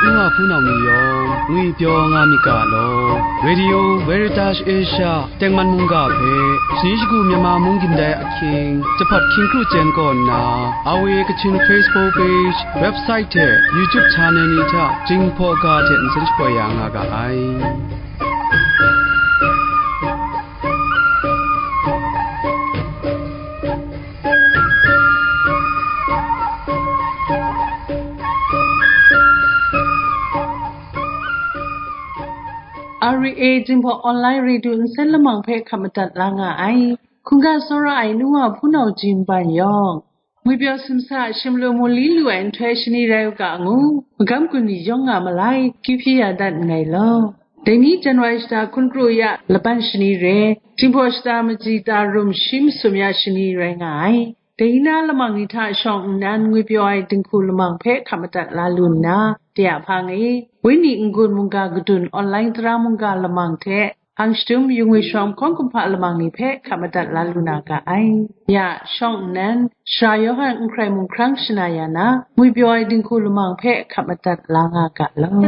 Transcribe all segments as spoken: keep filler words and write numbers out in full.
N wa hpunau ni yawng ngwipyaw nga myit ga law, Radio Veritas Asia tengman mungga hpe shani shagu Myanmar mung gindai ahkying, jahpat hkying kru chyen kaw nna, R V A Kachin Facebook page, website hte YouTube channel ni hta Jinghpaw ga hte nsen shapoi ya nga ga ai. R V A Jinghpaw Online Radio nsen lamang hpe hkap madat la nga ai. Hkungga tsawra ai nu wa hpunau jin ban yawng, ngwipyaw simsa shim lu mu li lu ai nhtoi shani rai u ga ngu, magam gun ni yawng nga malai, kyu hpyi ya dat nngai law. Dai ni January shata hkun kru ya laban shani re, Jinghpaw shata maji ta rum shi masum ya shani rai nga ai. Dai na lamang ni hta shawng nnan ngwipyaw ai dinghku lamang hpe hkap madat la lu nna, de a hpang e, Wenyi n-gun mungga gadun online tara mungga lamang hte, hpang shadum yung ngwi shawng hkawng kumhpa lamang ni hpe hkap madat la lu na ga ai. Ya, shawng nnan, Sara Yawhan n hkrai mung hkrang shana ya na, ngwipyaw ai dinghku lamang hpe hkap madat la nga ga law.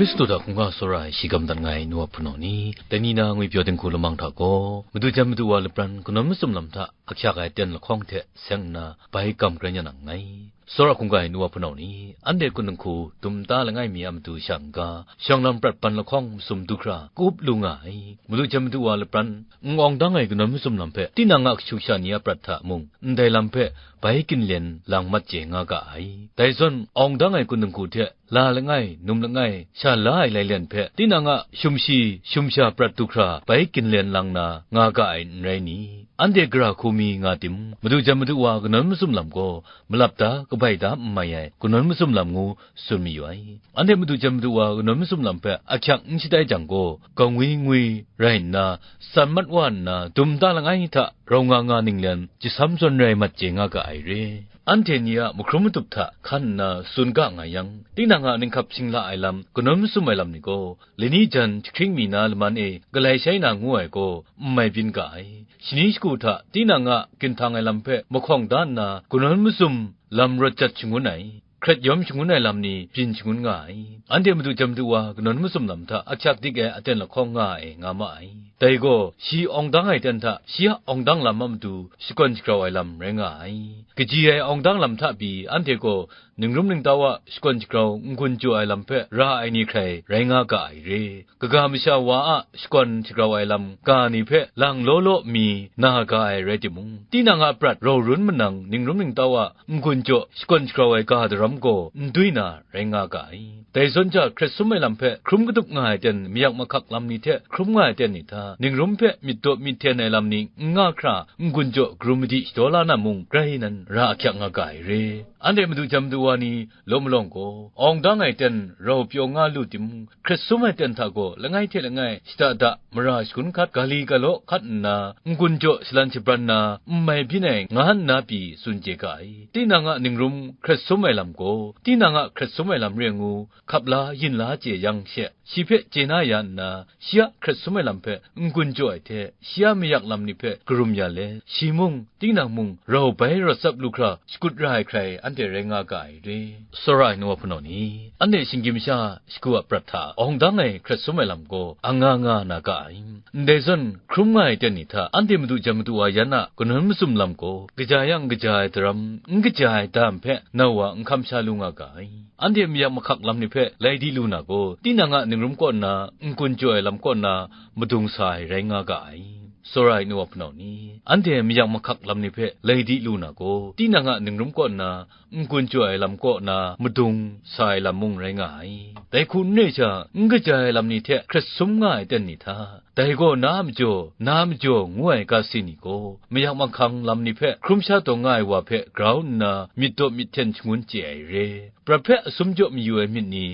Hkristu hta hkungga tsawra ai shi gam dat nga ai nu wa hpunau ni, dai ni na ngwipyaw dinghku lamang hta gaw, Madu jan Madu wa lapran kanawn masum lam hta ahkyak ai aten lahkawng hte seng nna bai gam karen ya nang nngai. Tsawra hkungga ai nu wa hpunau ni, anhte kun dinghku dum ta langai mi a matu sha n-ga, shawng lam prat ban lahkawng masum du hkra ka-up lu nga ai. Madu jan Madu wa lapran n-awng dang ai kanawn masum lam hpe tinang a kashu kasha ni a prat hta mung, ndai lam hpe bai ginlen lang mat chye nga ga ai. Dai zawn, awng dang ai kun dinghku hte la langai, num langai, sha la ai lailen hpe tinang a shumshi shumsha prat du hkra bai ginlen lang na nga ga ai n rai ni? Anhte gara hku mi nga tim, Madu jan Madu wa kanawn masum lam gaw malap da, kabai da n mai ai kanawn masum lam ngu tsun mayu ai. Anhte Madu jan Madu wa kanawn masum lam hpe ahkyak n shatai jang gaw, gangwi ngwi rai nna, san mat wa nna, dum ta langai hta rau nga nga ninglen jasam zawn rai mat chye nga ga ai re. Anhte ni a mahkrum matup hta hkan nna tsun ga nga yang, tinang a ninghkap shingla ai lam, kanawn masum ai lam ni gaw, lani jan jahkring mi na laman e galai shai na ngu ai gaw n mai byin ga ai. Shani shagu hta tinang a ginhtang ai lam hpe mahkawng da nna, kanawn masum lam rawt jat shangun ai, hkret yawm shangun ai lam ni byin shangun nga ai. Anhte Madu jan Madu wa kanawn masum lam hta ahkyak dik ai aten lahkawng nga ai, nga ma ai. Dai gaw, shi awng dang ai aten hta shi a awng dang lam a matu shakawn shagrau ai lam rai nga ai. Kaji ai awng dang lam hta pyi anhte gaw ningrum ningtau a shakawn shagrau n-gun jaw ai lam hpe ra ai ni hkrai rai nga ga ai re. Kaga masha wa a shakawn shagrau ai lam ga ni hpe lang law law mi na ga ai rai timung, tinang a prat rau run manang ningrum ningtau a n-gun jaw shakawn shagrau ai ga daram gaw n dui na rai nga ga ai. Dai zawn ja, hkret sum ai lam hpe hkrum katup nga ai ten mayak mahkak lam ni hte hkrum nga ai ten ni hta, ningrum hpe myit daw myit hten ai lam ni n nga hkra, n-gun jaw garum madi shadaw la na mung, grai nan ra ahkyak nga ga ai re. Anhte Madu jan Madu wa ni law malawng gaw, awng dang ai ten rau pyaw nga lu timung, hkret sum ai ten hta gaw langai hte langai shada da mara shagun hkat, ga li ga law hkat nna, n-gun jaw shalan shabran na n mai byin ai, nga nna pyi tsun chye ga ai. Tinang a ningrum hkret sum ai lam gaw, tinang a hkret sum ai lam re ngu, hkap la yin la chye yang she, shi hpe chye na ya nna, shi a hkret sum ai lam hpe n-gun jaw ai hte, shi a mayak lam ni hpe karum ya let, shi mung, tinang mung, rau bai rawt tsap lu hkra shakut ra ai hkrai anhte rai nga ga ai re. Tsawra ai nu wa hpunau ni, anhte shinggyim sha shagu a prat hta awng dang ai hkret sum ai lam gaw, anga nga na ga ai. Ndai zawn, hkrum nga ai ten ni hta, anhte Madu jan Madu wa yan a kanawn masum lam gaw, kaja yang kaja ai daram, n kaja ai dam hpe nau wa n hkam sha lu nga ga ai. Anhte mayak mahkak lam ni hpe lai di lu na gaw, tinang a ningrum kaw nna, n-gun jaw ai lam kaw nna, madung sa ai rai nga ga ai. Tsawra ai nu wa hpunau ni, anhte mayak mahkak lam ni hpe lai di lu na gaw, tinang a ningrum kaw nna, n-gun jaw ai lam kaw na madung sa ai lam mung rai nga ai. Dai hku n re sha, n kaja ai lam ni hte hkret sum nga ai ten ni hta, dai gaw na a majaw, na a majaw ngu ai ga si ni gaw, mayak mahkang lam ni hpe hkrum sha taw nga ai wa hpe grau nna myit daw myit hten shangun chye ai re. Prat hpe asum jaw mayu ai myit ni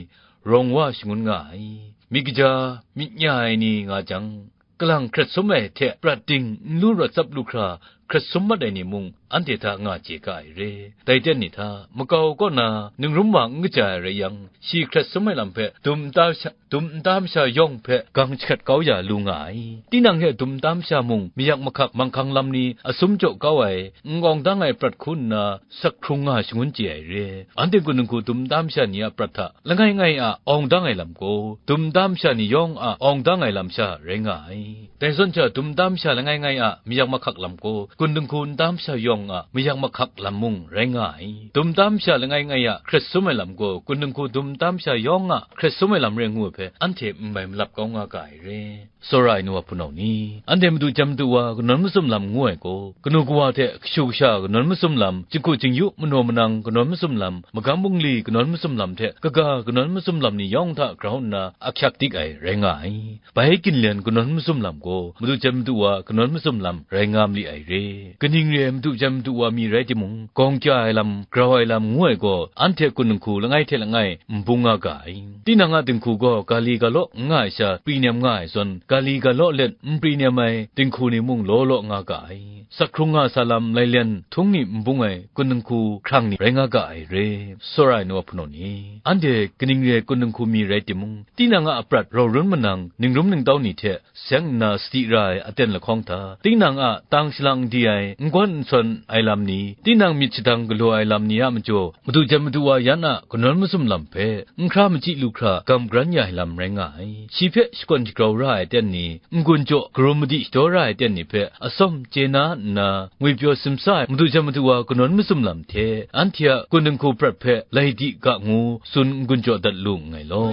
rawng wa shangun nga ai. Myit kaja, myit nya ai ni nga jang, kalang hkret sum ai hte prat ding n lu rawt tsap lu hkra, hkret sum mat ai ni mung anhte hta nga chye ga ai re. Dai ten ni hta, makau kaw na ningrum wa n kaja ai rai yang, shi hkret sum ai lam hpe dum nta sha, dum nta masha yawng hpe gang jahkrat kau ya lu nga ai. Tinang hte dum nta masha mung mayak mahkak manghkang lam ni a sum jaw kau ai, n awng dang ai prat hku nna sak hkrung nga shangun chye ai re. Anhte kun dinghku dum nta masha ni a prat hta langai ngai a awng dang ai lam gaw, dum nta masha ni yawng a awng dang ai lam sha rai nga ai. Dai zawn sha, dum nta masha langai ngai a mayak mahkak lam gaw, kun dinghku nta masha yawng a mayak mahkak lam mung rai nga ai. Dum nta masha langai ngai a hkret sum ai lam gaw, kun dinghku dum nta masha yawng a hkret sum ai lam rai ngu ai hpe, anhte n bai malap kau nga ga ai re. Tsawra ai nu wa hpunau ni, anhte madu jan madu wa kanawn masum lam ngu ai gaw, kanu kawa hte kashu kasha kanawn masum lam, jinghku jingyu manaw manang kanawn masum lam, magam bungli kanawn masum lam hte kaga kanawn masum lam ni yawng hta grau nna ahkyak dik ai rai nga ai. Bai ginlen kanawn masum lam gaw, madu jan madu wa kanawn masum lam rai nga mali ai re. Kaning re ai madu jan madu wa mi rai timung, gawng kya ai lam, grau ai lam ngu ai gaw, anhte kun dinghku langai hte langai n bung nga ga ai. Tinang a dinghku gaw ga li ga law n nga ai sha, pri nem nga ai zawn, ga li ga law let n pri nem ai dinghku ni mung law law nga ga ai. Sak hkrung nga sa lam lailen htung ni n bung ai kun dinghku hkrang ni rai nga ga ai re. Tsawra ai nu wa hpunau ni, anhte kaning re ai kun dinghku mi rai timung, tinang a aprat rau run manang, ningrum ningtau ni hte seng nna sadi ra ai aten lahkawng hta, tinang a tang shalang di ai, n gawn n sawn ai lam ni, tinang myit shadang galaw ai lam ni a majaw, madu jan madu wa yan a kanawn masum lam hpe, n hkra machyi lu hkra gam garan ya ai lam rai nga ai. Shi hpe shakawn shagrau ra ai aten ni, n-gun jaw karum madi shadaw ra ai aten ni hpe atsawm chye na nna, ngwipyaw simsa ai madu jan madu wa kanawn masum lam hte, anhte a kun dinghku prat hpe lai di ga ngu tsun n-gun jaw dat lu nngai law.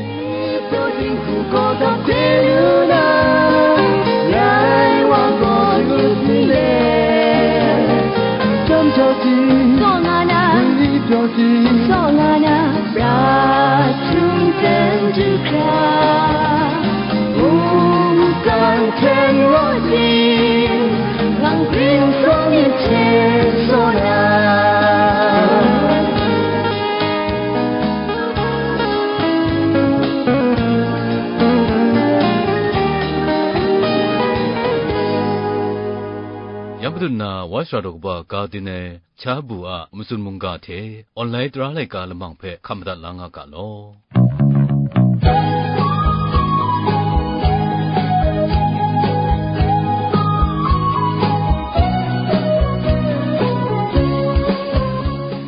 Yan patun na Voice Radio kaba ga din ai cha bu a matsun mungga hte online tara laika lamang hpe hkam madat la nga ga law.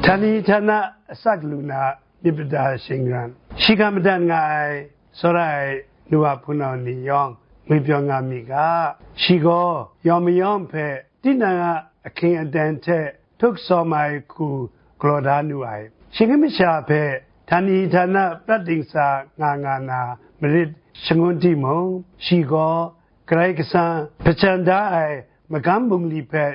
Htani htana asak lu na myit mada shingran. Shi ga madat nga ai, tsawra ai nu wa hpunau ni yawng ngwipyaw nga mi ga, shi gaw yawng mayawng hpe tinang a ahkying aten hte htup sawm ai hku galaw da nu ai. Shinggyim masha hpe htani htana prat dingsa nga nga na marit shangun timung, shi gaw Karai Kasang hpachyan da ai magam bungli hpe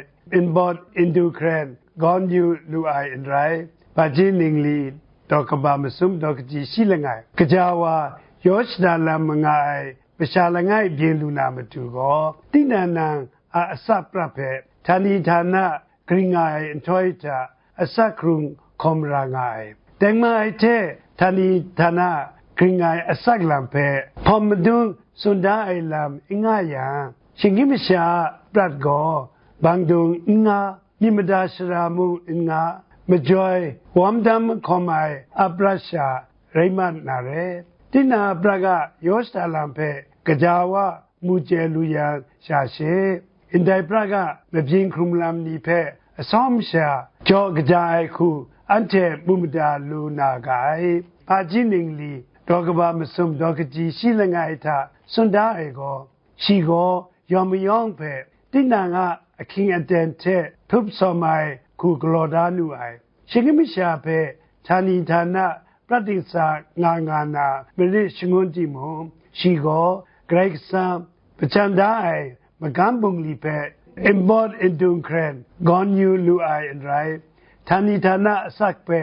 nbawt ndun hkren gawn yu lu ai n rai, Bajin ningli daw kaba masum daw kaji shi langai, gaja wa yaw shada lam manga ai masha langai byin lu na matu gaw, tinang nang a asak prat hpe htani htana gring nga ai nhtoi hta asak hkrung hkawm ra nga ai. Tengman ai hte htani htana gring ai asak lam hpe hpawm madung tsun da ai lam n nga yang, shinggyim masha a prat gaw bang dung n nga, myit mada shara mung n nga, majoi wawm dam hkawm ai a prat sha rai mat na re. Tinang a prat a yaw shada lam hpe gaja wa mu chye lu yang sha she, ndai prat a mabyin hkrum lam ni hpe asawm sha jaw kaja ai hku anhte mu mada lu na ga ai. Hpaji ningli daw kaba masum daw kaji shi langai hta tsun da ai gaw, shi gaw yawng mayawng hpe tinang a ahkying aten hte htup sawm ai hku galaw da nu ai. Shinggyim masha hpe htani htana prat dingsa nga nga na marit shangun timung, shi gaw Karai Kasang hpachyan da ai magam bungli hpe nbawt ndun hkren gawn yu lu ai n rai, htani htana asak hpe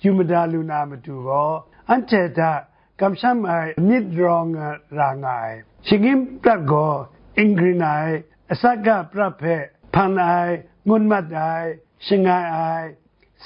yu mada lu na matu gaw, anhte hta kamsham ai myit rawng ra nga ai. Shinggyim prat gaw n grin ai, asak a prat hpe hpan ai, ngut mat ai, shangai ai,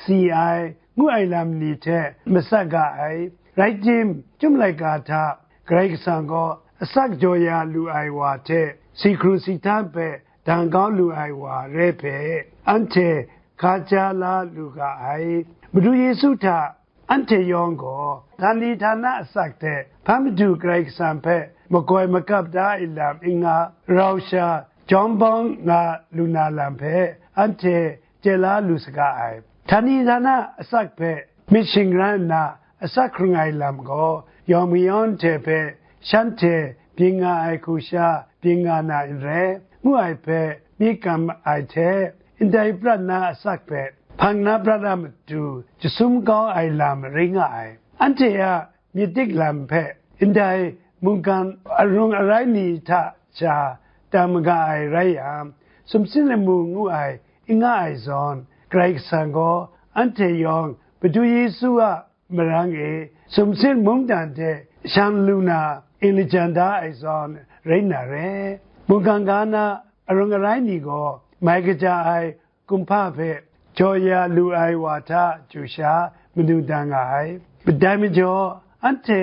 si ai, ngu ai lam ni hte masak ga ai. Rai tim, chyum laika hta Karai Kasang gaw asak jaw ya lu ai wa hte si hkrung si htan hpe dang kau lu ai wa re hpe, anhte hka ja la lu ga ai. Madu Yesu hta anhte yawng gaw, htani htana asak hte hpa madu Karai Kasang hpe makoi makap da ai lam n-ga, rau sha jawm bawng nga lu na lam hpe anhte chye la lu saga ai. Htani htana asak hpe myit shingran nna asak hkrung ai lam gaw, yawng mayawn hte hpe shanhte byin nga ai hku sha byin nga na n rai, ngu ai hpe myit kam ai hte, ndai prat na asak hpe hpang na prat a matu jasum kau ai lam rai nga ai. Anhte a myit dik lam hpe ndai mungkan arung arai ni hta sha tam maga ai rai yang, sumsing lamu ngu ai n nga ai zawn, Karai Kasang gaw anhte yawng Madu Yesu a marang e sumsing mungdan hte shang lu na n lajan da ai zawn rai nna re. Mungkan ga na arung arai ni gaw mai kaja ai kumhpa hpe jaw ya lu ai wa hta chyu sha manu dan nga ai. Dai majaw, anhte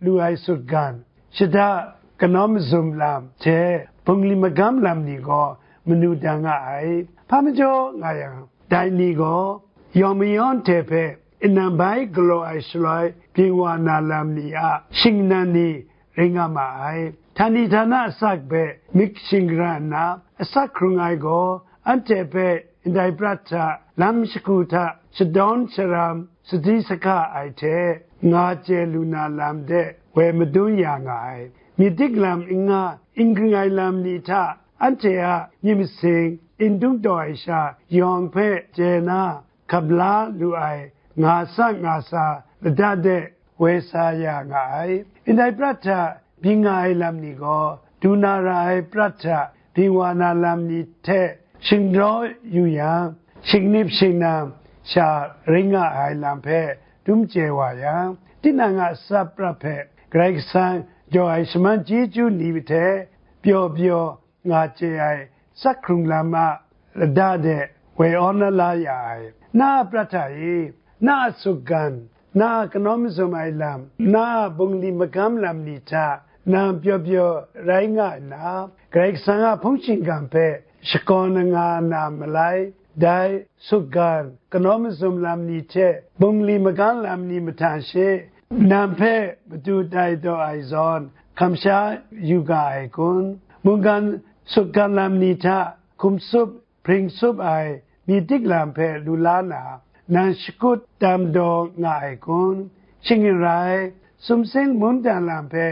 lu ai sutgan, shada kanawn mazum lam hte bungli magam lam ni gaw manu dan nga ai. Hpa majaw nga yang, dai ni gaw yawng mayawn hte hpe nnan bai galaw ai shaloi byin wa na lam ni a shingnan ni rai nga ma ai. Htani htana asak hpe myit shingran nna asak hkrung ai gaw, anhte hpe ndai prat hta, lam shagu hta, shadawn sharam, sadi sahka ai hte nga chye lu na lam de woi madun ya nga ai. Myit dik lam n nga, n ging ai lam ni hta anhte a myit masin n dung taw ai sha yawng hpe chye na, hkap la lu ai nga sa nga sa lada de woi sa ya nga ai. Ndai prat hta byin nga ai lam ni gaw, du na ra ai prat hta byin wa na lam ni hte shingdaw yu yang, shingnip shingnang sha rai nga ai lam hpe dum chye wa yang, tinang a tsap prat hpe Karai Kasang jaw ai shaman chyeju ni hte pyaw pyaw nga chye ai, sak hkrung lam a lada de woi awn la ya ai. Na a prat hta e, na a sutgan, na a kanawn mazum ai lam, na a bungli magam lam ni hta nang pyaw pyaw rai nga nna, Karai Kasang a hpung shingkang hpe shakawn nga na malai, dai sutgan, kanawn mazum lam ni hte bungli magam lam ni mahtan she, nang hpe matu tai taw ai zawn, hkam sha yu ga ai kun? Mungkan sutgan lam ni hta hkum tsup, hpring tsup ai myit dik lam hpe lu la na, nang shakut tam daw nga ai kun? Shing n rai, sumsing mungdan lam hpe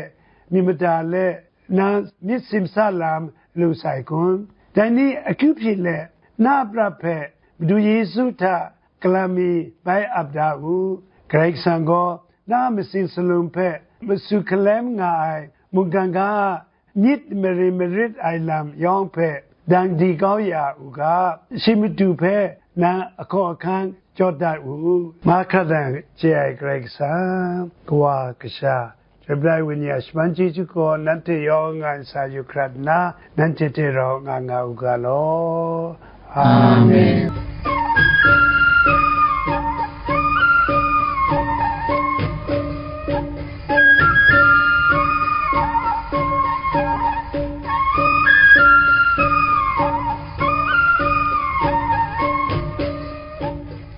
myit mada let, nang myit simsa lam lu sai kun? Dai ni akyu hpyi let, na a prat hpe Madu Yesu hta galam mi bai ap da u. Karai Kasang gaw na a masin salum hpe masu hkalem nga ai mungkan ga a myit marin marit ai lam yawng hpe dang di kau ya u ga, shi matu hpe nang ahkaw ahkang jaw dat u. Mahkra dang chye ai Karai Kasang, Kawa, Kasha, Chyoi Pra Ai Wenyi a shaman chyeju gaw nanhte yawng nga n sa yu hkrat nna, nanhte hte rau nga nga u ga law. Amen.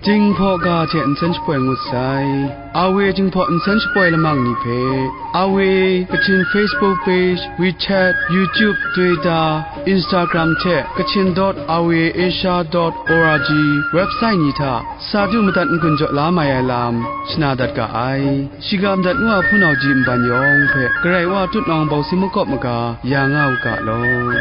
Jinghpaw ga hte nsen shapoi ngut sai. A W Jinghpaw nsen shapoi lamang ni hpe, A W Kachin Facebook page, WeChat, YouTube, Twitter, Instagram hte Kachin dot A W Asia dot O R G website ni hta sa du madat n-gun jaw la mai ai lam shana dat ga ai. Shiga madat ngu a hpunau ji nban yawng hpe Karai Wa tutnawng bawsi makawp maga ya nga u ga law.